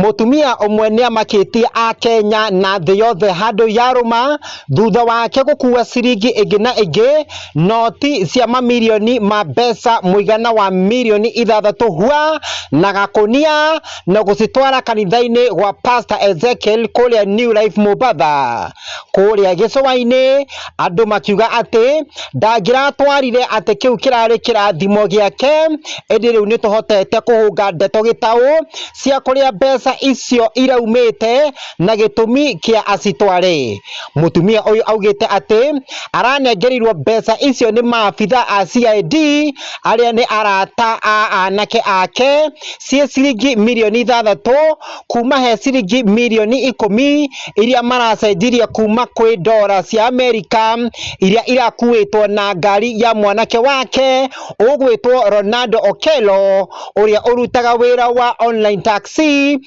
Mũtumia ũmwe nĩamakĩtie akenya na thĩ yothe handũ yarũma thutha wake gũkua ciringi ĩngĩ na ĩngĩ noti cia mamirioni ma mbeca mũigana wa mirioni ithathatũ hua na gakũnia na gũcitwara kanitha-inĩ gwa Pastor Ezekiel kũrĩa New Life Mombatha. Kũrĩa gĩcũa-inĩ andũ makiuga atĩ ndangĩratwarire atĩ kĩu kĩrarĩ kĩrathimo gĩake, ĩndĩ rĩu nĩtũhotete kũhũnga ndeto gĩtaũ cia kũrĩa mbeca icio iraumĩte na gĩtũmi kĩa acitware. Mũtumia ũyũ augĩte atĩ aranengerirwo mbeca icio nĩ maabitha a CID arĩa nĩ arata a anake ake ciĩ ciringi mirioni ithathatũ kuma he ciringi mirioni ikũmi iria maracenjirie kuma kwĩ ndora cia Amerika iria irakuĩtwo na ngari ya mwanake wake ũgwĩtwo Ronaldo Okello ũrĩa ũrutaga wĩra wa online taxi.